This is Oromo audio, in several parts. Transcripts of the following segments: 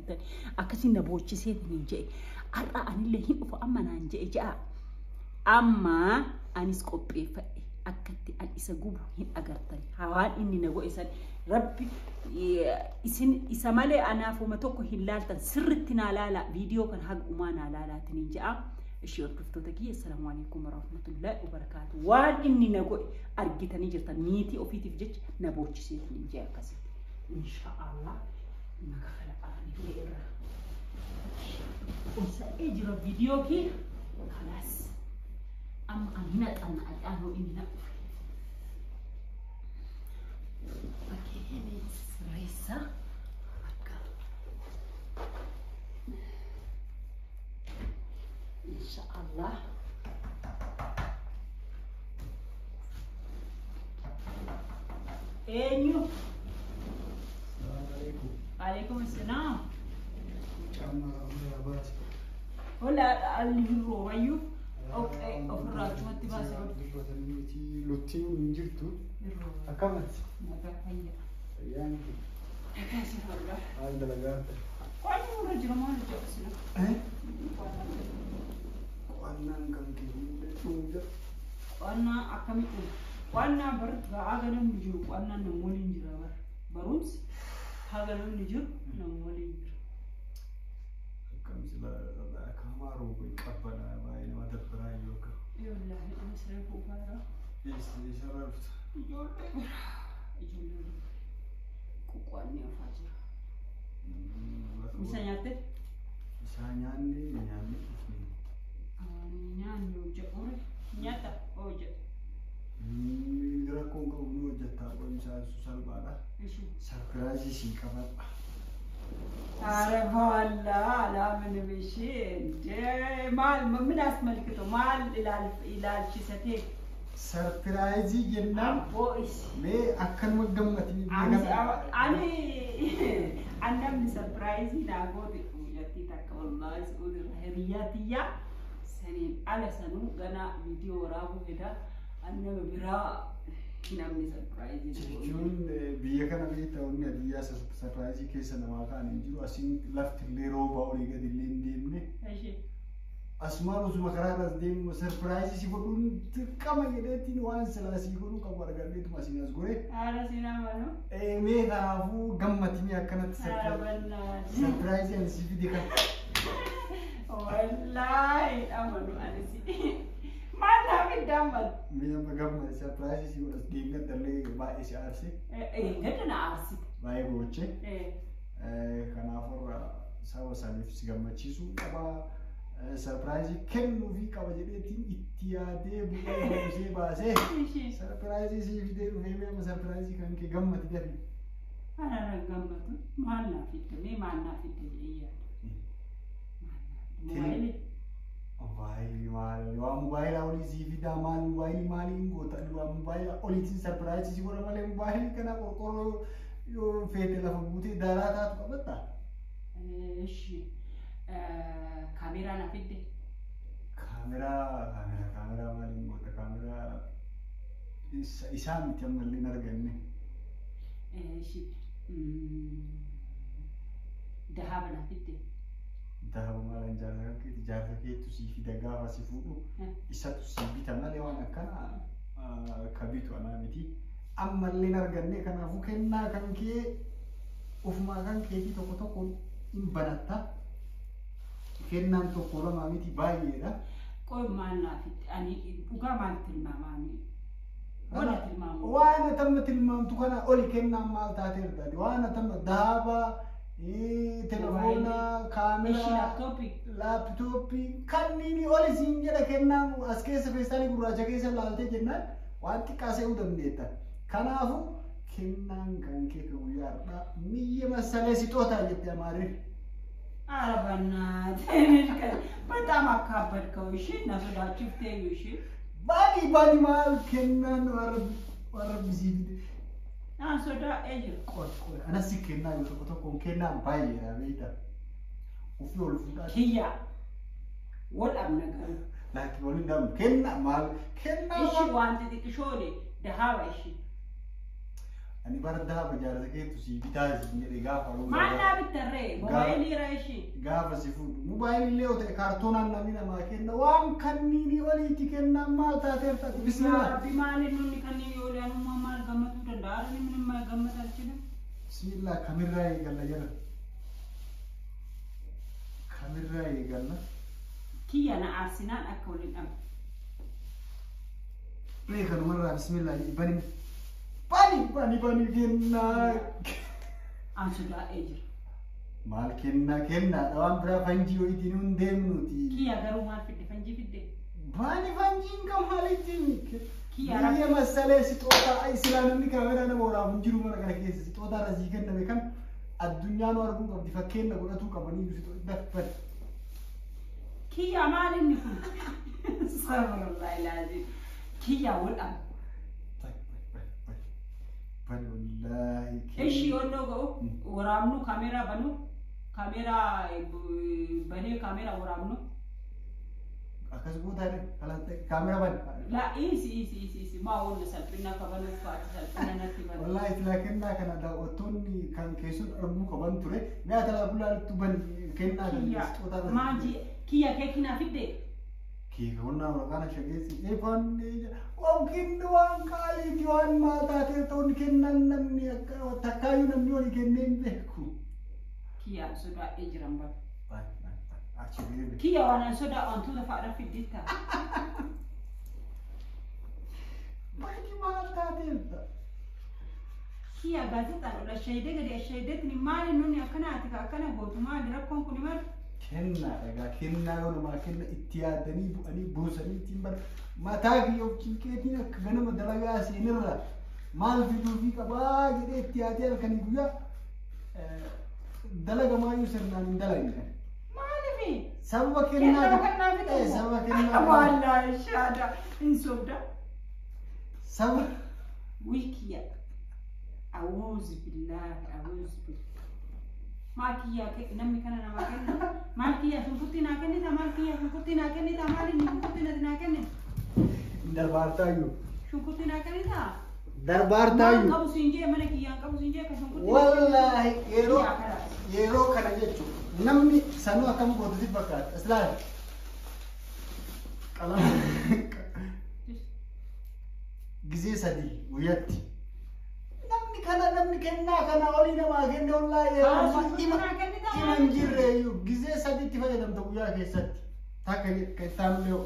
beektan akkasiin na boochiseetiin hin je'e har'a anillee hin dhufu amma naan je'e ja'a amma anis qopheeffadhe akkatti an isa gubu hin agartan waan inni na godhe san rabbi isin isa malee anaafuma tokko hin laaltan sirritti naa laala viidiyoo kan haga umaa naa laalaatiin hin je'a. Ishee hordoftoota kiyya assalaamu alaikum warahmatullahi wabarakaatu. Waan inni na godhe argitanii jirtan niitii ofiitiif jecha na boochiseetiin hin je'e akkasitti. Inshaallah na kafala aanillee irra. Qonsa'ee jira viidiyoo kiyya kalaas amma ani hin haxanna adhaanoo inni na dhufe. Bakkee sirreessaa akka inshaallah. Eenyu? Assalamu Alaikum salaam. Caammaa irraa baase. Hola alli hin roobayyuu. Oqee ofirraa achumatti baase. Dubbatanii miti lottiin hin jirtu. Akkamatti? Nagaa fayyaa. Fayyaan kee Nagaa si fayyaa. maal dalagaa ta'e? Qo'annoo irra jira maal hojjetu sila? Qo'annaan kan kee hunda dhuunfa. Qo'annaa akkamitti? Qo'annaa bar haga namni jiru qo'annaan nama waliin jira bar. Barumsi haga namni jiru nama waliin jira. Akkam sila akkamaa rooba qabbanaa baay'ee nama dabbaraa yoo akka. Wallaahi anis reefu ufaara. Eessarraa dhufta? Ijoollee bira. Ijoollee bira. Qoqqoonnee ofaa jira. Misa nyaatte? Isaa nyaanne nyaanne dhufne. Nyaanni hojjedhu. Nyaata hojjedhu. Rakkoon qabu nu hojjettaa qo'imsaa salphaadha. Ishee. Sarpiraayizii sii qabadha. ኧረ በኋላ አላምንም። እሺ እንደ ማል ምን አስመልክቶ ማል ilaalchisate Sarpiraayizii jennaan አቦ እሺ mee akkanuma gammatanii ani an namni sarpiraayizii naa goote mucattii takka wallaahi su'uud irra hiriyyaa tiyyaa saniin ala sanuu ganaa viidiyoo waraabuu feda an nama biraa namni sarpiraayizii na goote. Jechuun biyya kana beektaa wanni adiyyaa sarpiraayizii keessa namaa ka'an hin jiru. Asiin lafti illee roobaa olii gadi illee hin deemne. Eshi Asumaan osuma karaa irras deemu sarpiraayizii si godhuun dirqama jedheetiin waan silaa si godhuu qabu argadheetuma asiin as gore. ኧረ ሲናመኑ Mee kanaafuu gammatinii akkanatti ኧረ በእናትህ sarpiraayizii ani si fide kan. Wallaahi amanu anis maal naa fidda amman Mee amma gammadi sarpiraayizii si godhas deeggadallee baay'ee si aarse gadda na aarsite baay'ee boochee. Kanaafuu saba saniif si gammachiisuu qaba. Sarpiraayizii kennuufii qaba jedheetiin itti yaadee bu'ee buusee baasee sarpiraayizii sii fidee dhufee mee amma sarpiraayizii kan kee gammadi gafi. Ana gammadu maal naa fidda mee maal naa fidda jedhee yaada maal naa fidda moobaayilii Mobaayilii maal waan mobaayilaa olii sii fidaa maal mobaayilii maaliin goota waan mobaayilaa oliitiin sarpiraayizii si godha malee mobaayilii kana qorqorroo yoo feete lafa buutee daaraa taatu qabatta. እሺ kaameeraa naa fidde Kaameraa kaameraa kaameraa maaliin goota kaameraa isaa miti ammallee hin arganne. እሺ dahaaba naa fidde Dahaaba maalaan jaarsa kan keeti jaarsa keetu sii fida gaafa si fuudhu isatu sii bita malee waan akkana ka bitu anaa miti. Ammallee hin arganne kanaafuu kennaa kan kee ofumaa kan keetii tokko tokko hin banatta. Kennaan tokko lamaa miti baay'eedha. ቆይ maal naa fidde ani dhugaa maal tilmaamaani wala tilmaamu Waan atamma tilmaamtu kana oli kennaan maal taateerta waan atamma dahaaba telefoona እሺ kaameraa laaptooppii laaptooppii kanneen oli siin jedha kennaan as keessa feestaalii gurraacha keessa laaltee jennaan waan xiqqaa se'uu dandeetta. Kanaafuu kennaan kan kee kan guyyaa har'aa miyya masalee sixootaa jette amaarri. ኧረ በእናትህ በጣም አካበድከው። እሺ እና ሶዳችሁ እሺ Baadii baadii maal kennaan waan rabbi sii fide. Naan sodaadhee jira. Qoy qoy anas kennaa yoo tokko tokkoon kennaan baay'eedha beektaa. Ofii ol fuudhaa. Kiyya wal dhabna garuu. Laakiin waliin dhabnu kennaa maal kennaa Ishi wanti xiqqishoole dahaaba ishi. Ani bara daaba jaarsa keetu si bitaa si jedhe gaafa Maal naa bittarree? Moobaayilii irraa ishii. Gaafa si fuudhu. Moobaayilii illee yoo ta'e kaartoonaan namni namaa kenna. Waan kanniini oliiti kennaan maal taateef taate. Yaa Bismillah. Rabbi maali nunni kanneen yoo ilaalummaa maal gammatuu danda'a? Arni minimmaa maal gammata jira? Bismillah kamirraa eegalla jala. Kamirraa eegalla. Kiyya na aarsinaan akka waliin dhabu. Mee kanumarraa bismillah bani. Bani bani bani kennaa. An sodaa'ee jira. Maal kennaa kennaadha waan biraa fanjii wayitiin hin deemnuti. Kiyya garuu maal fidde? Fanjii fidde? Bani fanjiin kan maaliitiin? Kiyya Biyya rabbi. masalee sixootaa silaa namni kaameraa nama waraabu hin jiru mana kana keessa sixootaa irra sii kenname kan addunyaan arguu qabdi fakkeenya godhatuu qabanii sixootaa bani. Kiyya maal inni kun? Astaghfirullah ilaazim. Kiyya wal dhabu. Bani wallaahi. Ishi yoonnoo ga'u waraabnu kaameraa banu kaameraa banee kaameraa waraabnu. Akkas gootaa kaameraa bani. La isi isi isi isi maa wanna salphina akka banuuf faati salphina natti banu. Wallaahi silaa kennaa kana daawwattoonni kan keessoon arguu qaban ture. Mi'a talaa bulaalittu bani kennaa kana Kiyya sixootaa irra. maal kiyya keekii naa fidde? Keeka qonnaa waraqaan shageessi eefaan waan kennu waan qaaliiti waan maal taatee ta'uun kennan namni akka takkaayyuu namni walii kennee hin beeku. Kiyya sodaa'ee jiran bara. Achi beeku. Kiyya waan an sodaa wantoota fa'aadha fiddetta. Bani maal taateerta? Kiyya gaazexaan ol ashaayidee gadi ashaayideetiin maali nuni akkanaati ka akkana gootu maali rakkoon kun maali? Kennaa dhagaa kennaa yoo namaa kenna itti yaadanii bu'anii buusanii ittiin bara mataa kiyya of cinqeetiin akka ganama dalagaa seenirra maal fiduufii qabaa jedhee itti yaadee halkanii guyyaa dalaga maayyuu sirnaan hin dalagne. Maalifi? Sababa kennaa Kennaa kannaa fidu. Sababa kennaa Wallaahi shaada hin sobda. Sababa Wii kiyya. Awuuzi billaahi awuuzi billaahi. Maal kiyya namni kana namaa kenna? Maal kiyya shunkurtii naa kennita? Maal kiyya shunkurtii naa kennita? Maal inni shunkurtii nati naa kenne? Darbaartaayyuu. Shunkurtii naa kennita? Darbaartaayyuu. Maal qabu siin jee mana kiyyaan qabu siin jee ka shunkurtii. Wallaahi yeroo Kiyya kalaas. Yeroo kana jechuun namni sanuu akkam gootu si fakkaata. Islaam. Qalama gizee sadii guyyaatti. Namni kana namni kennaa kana olii namaa kenne wallaahi yeroo Haa, ammaa shunkurtii ima naa kennita ima hin jirre iyyuu gizee sadiitti fayyadamta guyyaa keessatti. Takka kan isaan illee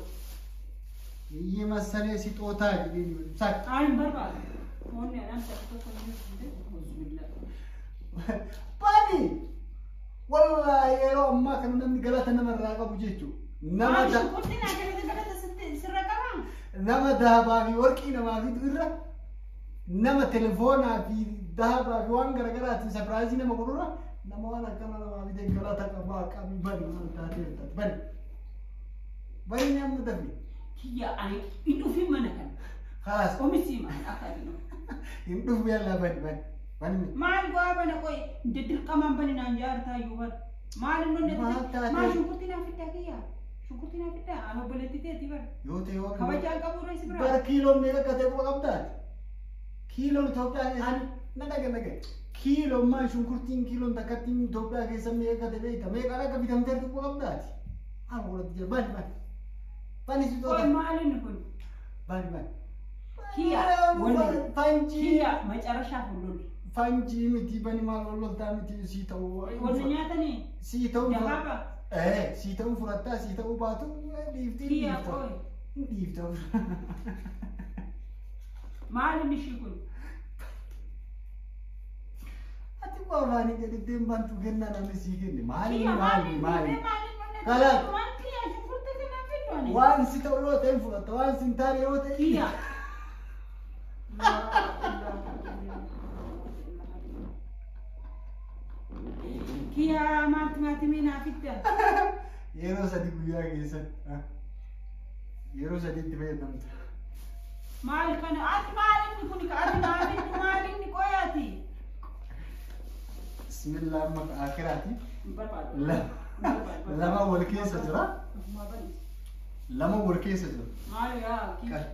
biyyi masalee sixootaa jedheen sakka. Haa hin barbaadu. Wanni anaan tokko tokko hin jiru. Awuuzi billaahi. Bani! Wallaahi yeroo ammaa kana namni galata namarraa qabu jechuudha. Nama Maal da shunkurtii naa kennita galata sirra qabaa? Nama dahabaa fi warqii namaa fidu irra nama telefoonaa fi dahabaa fi waan garaagaraatiin sapiraayizii nama godhurra nama waan akkana namaa fide galata qabaa qabi bani maal taateerta bani. Bani amma dafi. Kiyya ani hin dhufin mana kana. Khalaas Oomisii maal akka ati dhufu. Hin dhufu yallaa bani bani bani. Maal go'aa bana qoy dirqamaan bani naan jaartaa iyyuu bana. Maal inni Maal hojjete? taate? Maal shunkurtii naa fiddaa kiyya? Shunkurtii naa fiddaa? Ani obboleettii teetii bara. Yoo ta'e yoo Kabajaan qabu irra si bira. Bara kiiloon meeqa akka ta'e quba qabdaati? Kiiloon Itoophiyaa keessa na dhaga dhaga. Kiiloon maal shunkurtiin kiiloon takkattiin Itoophiyaa keessa meeqa akka ta'e beekta? Meeqaan akka bitamteertu quba qabdaati? Maal godhatu jira? Bani bani. Bani si Qoy toota. maal inni kun? Bani bani. Kiyya walli. Fanjii. Kiyya macarashaaf hollolli. Fanjii miti bani maal holloltaa miti sii ta'uu. Warri nyaatanii Sii ta'uu. dahaaba. Sii ta'uu fudhattaa sii ta'uu baatu dhiiftii Kiyya dhiifta. qoy. Dhiifta. Maal inni ishii kun? Ati waa afaanii gaditti hin bantu kennaa namni sii kenne. Maali Kiyya maali maal maali? inni maal inni Kalaaf. Maal kiyya shunkurtii kana fiddu ani? Waan si ta'u yoo ta'e hin fudhatta waan si hin taane yoo ta'e. Kiyya. Kiyya maal timaatimii naa fidda? Yeroo sadi guyyaa keessatti. Yeroo sadiitti fayyadamta. Maal kana ati maal inni kun ka ati naa fiddu maal inni qoyaati? Bismillah amma akiraati. Hin barbaadu. Lama wal keessa jira. Ofumaa bani. Lama wal keessa jira. Maal yaa kiyya? Qal.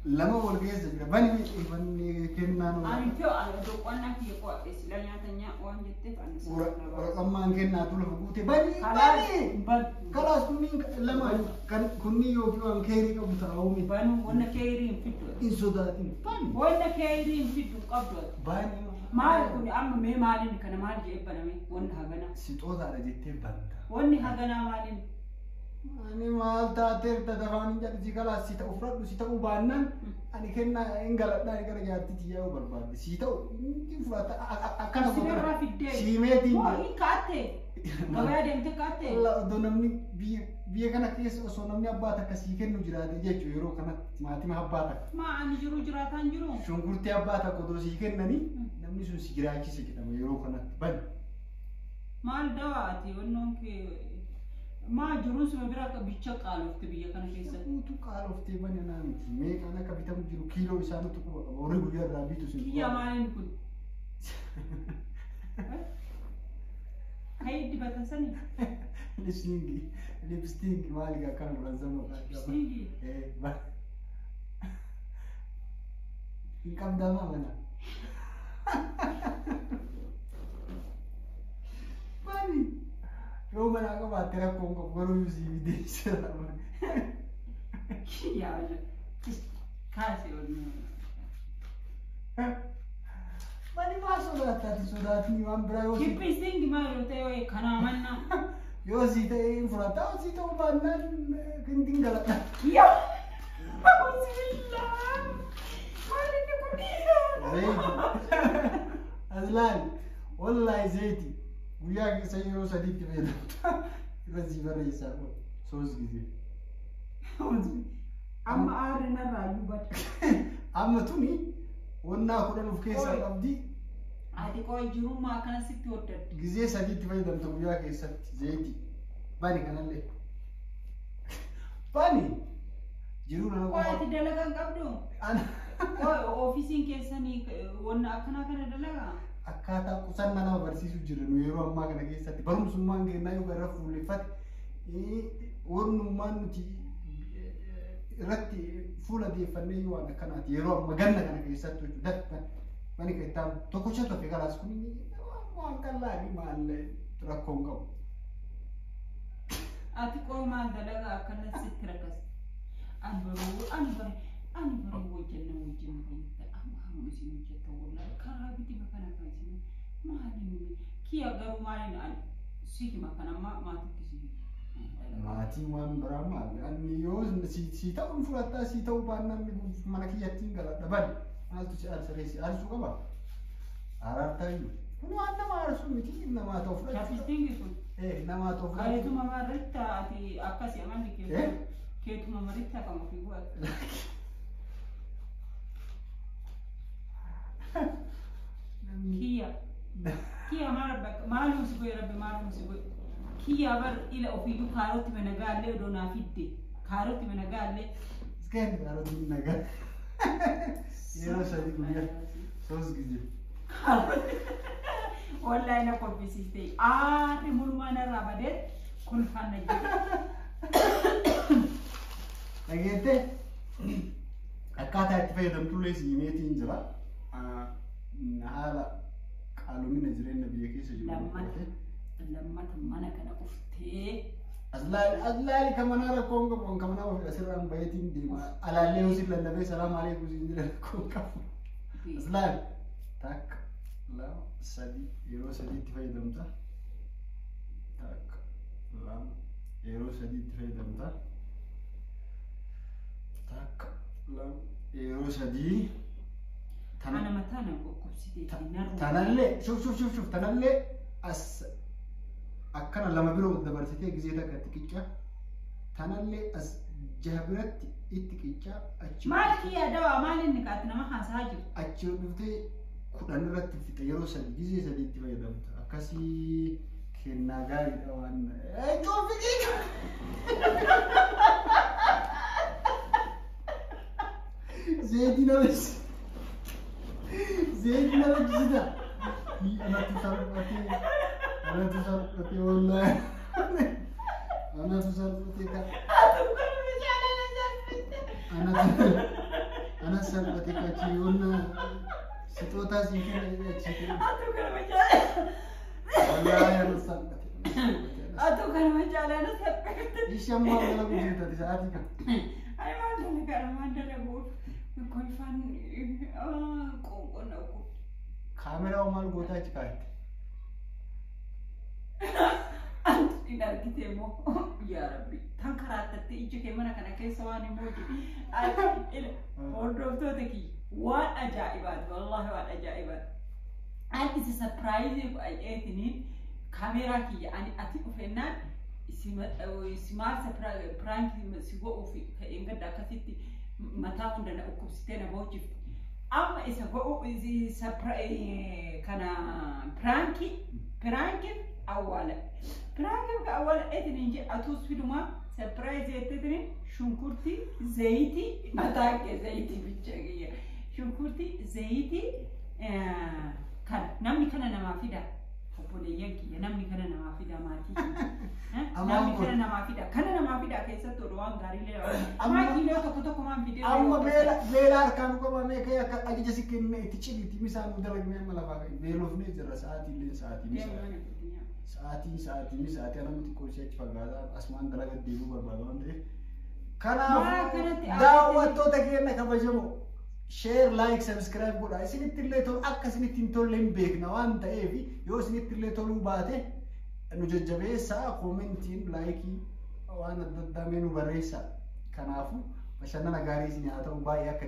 Lama wal keessa jira. Bani banni kennaan Ani too doqonnaa kiyya qo'adhe sila nyaata waan jetteef ani waraqammaan kennaatu lafa guute bani bani. Kalaas kunniin lama kan kunniin yookiin waan keerii qabu taa'uu miti. Banu wanna keerii hin fiddu. Hin sodaatin bani. Wanna keerii hin fiddu qabdu. Bani. Maal kun amma mee maaliin kana maal jedhee baname wanni haganaa. Sixootaadha jettee banta. Wanni haganaa maaliin? Ani maal taateef tatafaan hin jedhu si kalaas si ta'u fudhadhu si ta'uu baannaan ani kennaa hin galadhaa gara jaartiitti yaa'uu barbaadde si ta'u hin fudhata akkana Sinirraa fiddee. Siimeetiin. Moo hin kaatte. Gabaa deemtee kaatte. Odoo namni biyya kana keessa osoo namni abbaa takka sii kennu jiraate jechuudha yeroo kanatti maatiin abbaa takka. Maa ani jiru jiraataan jiru. Shunkurtii abbaa takka odoo sii kennanii namni sun si jiraachise jedhama yeroo kanatti bani. Maal dawaa ati wannoon kee maa jiruun suma bira akka bicha qaalofte biyya kana keessatti. Guutuu qaaloftee bani anaa miti. Meeqaan akka bitamu jiru kiiloo isaaniitu quba qaba. Horii guyyaa irraa bitu sin. Kiyya maaliin kun? Kai dibatan sani? Lipstingi. Lipstingi maali akkana godhan sama. Lipstingi? Hin qabdaamaa mana. Bani. Yoo manaa qabaatte rakkoon qabu garuu sii bideessira. Kiyya kaase wanni. Bani maa sodaataati sodaatni waan biraa yoo Lipstingi maal yoo ta'e kanaa mannaa. Yoo sii ta'e hin fudhata yoo sii ta'uu baannaan hin galadha. Kiyya. Bismillah. Maal inni kun? Zaiti. Azlaan wallaahi zaiti. Guyyaa keessa yeroo sadiitti fayyadamta. Irra sii barreessaa soos gisee. Amma aarri narraa iyyuu bada. Amma tuni wannaa 10 of keessaa qabdi. Ati qoy jirummaa akkana sitti hoddadde. Gisee sadiitti fayyadamta guyyaa keessatti zaiti. Bani kanallee. Bani jiruu nama Qoy ati dalagaa hin qabdu? Qoy ofiisiin keessanii wanna akkanaa kana dalagaa? Akkaataa qusannaa nama barsiisuu jira nu yeroo ammaa kana keessatti barumsummaan kennaa yoo irra fuulleffate warnummaan nuti irratti fuula deeffannee yoo waan akkanaati yeroo amma ganna kana keessatti jechuudha. Bani kan ittaan tokkocha tofe kalaas kun waan qallaani maal rakkoo hin qabu. Ati qoy maal dalagaa akkana sitti rakkas? Ani baruu hojjenna hojjenna amma hamma isin hojjetta wallaahi karaa bitima kana kan isin maaliin kiyya garuu maaliin ani si hima kan amma maatitti si hima. Maatiin waan biraa maal ani yoo si ta'u hin fudhattaa si ta'uu baannaan mana kiyyatti hin galadha bani maaltu si aarsaree si aarsuu qaba araartaa iyyuu kun waan nama aarsuu miti namaa ta'u fudhachuu. Chaapistingi kun. Namaa ta'u fudhachuu. Kareetuma maritta ati akkasii amalli keetuma maritta kan ofii godhatu. Kiyya. Kiyya maalum si godhe rabbi maalum si godhe. Kiyya bar ila ofiiyyuu kaarotti mana gaallee odoo naa fidde kaarotti mana gaallee. Iskeen kaarotti nagaa. Yeroo sadii guyyaa soos gisee. Wallaahi na kobbisiiste aarri mulmaa narraa badee kolfaan na jira. Dhageettee akkaataa itti fayyadamtullee si himeetiin jira. Haala qaalomina jireenya biyya keessa jiru. Lammata mana kana uftee. Azlaali kan manaa rakkoo hin qabu kan manaa ofii asirraan baheetiin deema. Alaallee yoo si lallabee salaam aleekum siin jedhe rakkoo hin qabu. Azlaali takka lama sadii yeroo sadiitti fayyadamta. Takka lama yeroo sadiitti fayyadamta. Takka lama yeroo sadii. Ana mataa na qoqqobsitee narru. Tanallee shuf shuf shuf shuf tanallee as akkana lama biroo dabarsitee gisee takka itti qicca. Tanallee as jaha biratti itti qicca achi. Maal kiyya dawaa maal inni kaati nama haasaa jiru. Achi dhuftee 10 irratti fixa yeroo sadii gisee sadiitti fayyadamta. Akkasii kennaa gaariidha waan. Cuufi. Zeetii nama. Zeetii nama jisita. Anatu salphatee. Anatu salphatee wallaahi. Anatu salphatee ka. Ana salphate kachi yoona sixootaa sii kenna achi. Atuu kanuma caalaa. Wallaahi ana salphate. Atuu kanuma caalaa na salphate. Ishee ammaa dalagu jirtati sa'aatii kana. Ani maal dalagaa maal dalaguuf kolfaan qoonqoon na dhukkubde. Kaameraa maal gootaa achi kaa'atte? Anti hin argite immoo yaa Rabbi tan karaattattee ija kee mana kana keessa waan hin hojii hordoftoota kiyya waan ajaa'ibaati wallaahi waan ajaa'ibaati. Ani isa surprise godheetiniin kaameraa kiyya ani ati dhufennaan si maal prank si godhuuf ka'een gadda akkasitti mataa hunda na dhukkubsitee na boochifte. Amma isa godhu kana prankiif awwaala. Prankiif ka awwaaladheetiin jedhe atuus fidumaa surprise jetteetiin shunkurtii zayitii mataa kee zayitii bicha kiyya shunkurtii zayitii kana namni kana namaa fida obboleeyyan kiyya namni kana namaa fida maatii kiyya namni kana namaa fida kana namaa fida keessatti oduu waan gaariilee maa kiiloo tokko tokko maan fidee Amma beela harkaan qabamee ka'ee akka ajaja si kenne itti cimiti misaan nu dalagnee amma lafaa ka'e beelofnee jirra sa'aatii illee sa'aatii misaa. Sa'aatiin sa'aatii misaatii anamni xiqqoo ishee achi fagaataa asumaan dalaga deemuu barbaada waan ta'eef. Kanaafuu daawwattoota keenya kabajamoo share like subscribe godhaa isinitti illee tolu akka isinitti hin tolle hin beekna waan ta'eef yoo isinitti illee toluu baate nu jajjabeessaa koomentiin laayikii waan adda addaa mee nu barreessaa. Kanaafuu bashannana gaarii isin haa ta'u baay'ee akka.